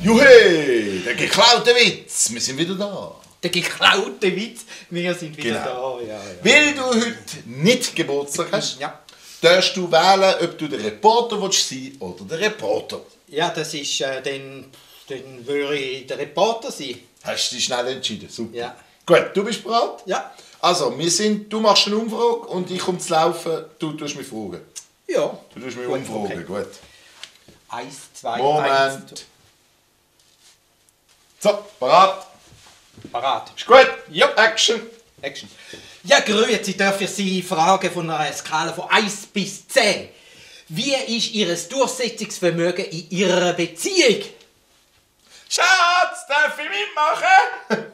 Juhe, der geklaute Witz, wir sind wieder da. Der geklaute Witz, wir sind wieder Genau. da. Ja. Weil du heute nicht Geburtstag hast, Ja. darfst du wählen, ob du der Reporter willst sein oder der Reporter. Ja, das ist, dann würde ich der Reporter sein. Hast du dich schnell entschieden? Super. Ja. Gut, du bist bereit? Ja. Also, du machst eine Umfrage und ich komme zu laufen, du tust mich fragen. Ja. Du tust mich Gut, umfragen, okay. gut. 1, 2, Moment. 1. So, bereit? Parat. Ist gut? Ja. Action. Action. Ja, grüezi, darf ich Sie fragen von einer Skala von 1 bis 10. Wie ist Ihr Durchsetzungsvermögen in Ihrer Beziehung? Schatz, darf ich mitmachen?